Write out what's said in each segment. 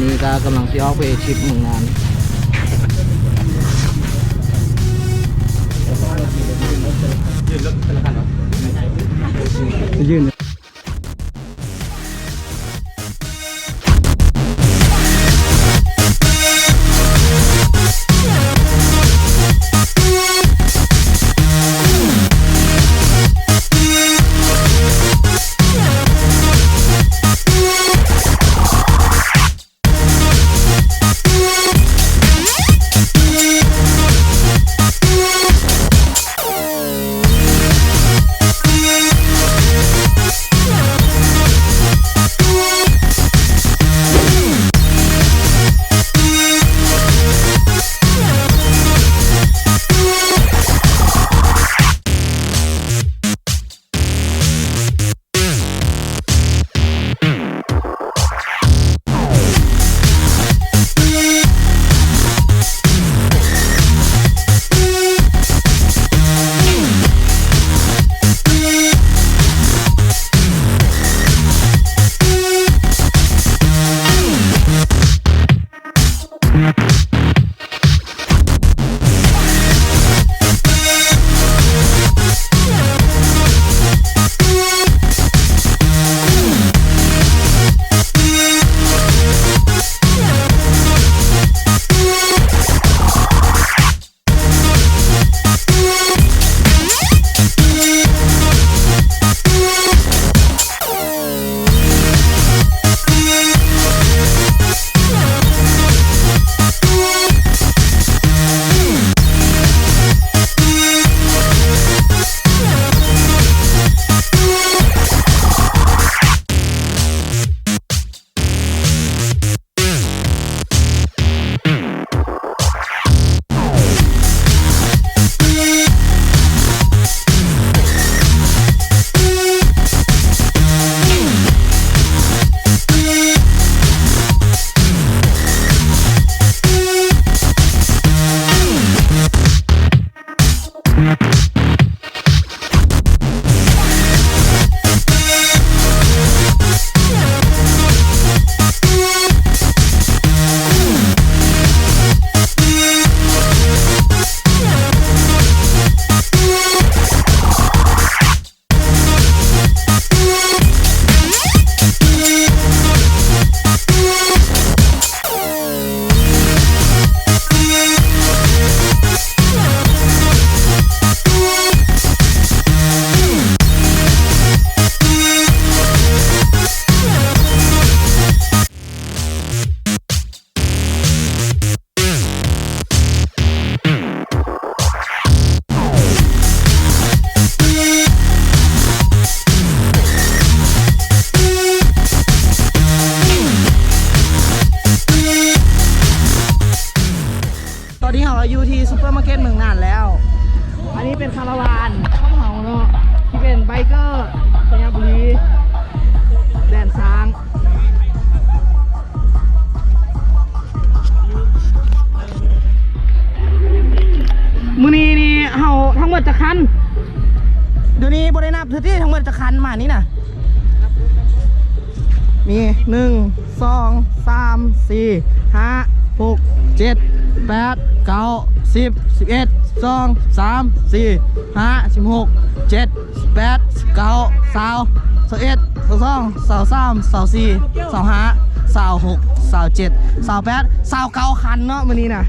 ນີ້ກໍກຳລັງຊິອອກໄປທຣິບເມືອງນ່ານ. ຕອນນີ້ເຮົາຢູ່ທີ່ຊຸບເປີມາເກັດເມືອງນ່ານແລ້ວ. ອັນນີ້ເປັນຄາລາວານຂອງເຮົາເນາະ ທີ່ເປັນໄບເກີໄຊຍະບູລີ ແດນຊ້າງ. ມື້ນີ້ນີ້ເຮົາທັງໝົດຈັກຄັນ? ດຽວນີ້ບໍ່ໄດ້ນັບເທື່ອຕິ ທັງໝົດຈັກຄັນມານີ້ນະ? ມີ ໜຶ່ງ ສອງ ສາມ ສີ່ ຫ້າ ຫົກ ເຈັດ ແປດ ເກົ້າ ສິບ ສິບເອັດ ສອງ ສາມ ສີ່ ຫ້າ ສິບຫົກ ເຈັດ ສິບແປດ ສິບເກົ້າ ຊາວ ຊາວເອັດ ຊາວສອງ ຊາວສາມ ຊາວສີ່ ຊາວຫ້າ ຊາວຫົກ ຊາວເຈັດ ຊາວແປດ ຊາວເກົ້າຄັນເນາະ ມື້ນີ້ນະ.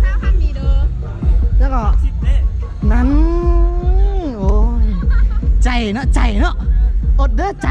ຊາວຄັນມີເດີ ແລ້ວກໍ ນັ້ນ ໂອ້ຍ ໃຈເນາະ ໃຈເນາະ ອົດເດີ ໃຈ.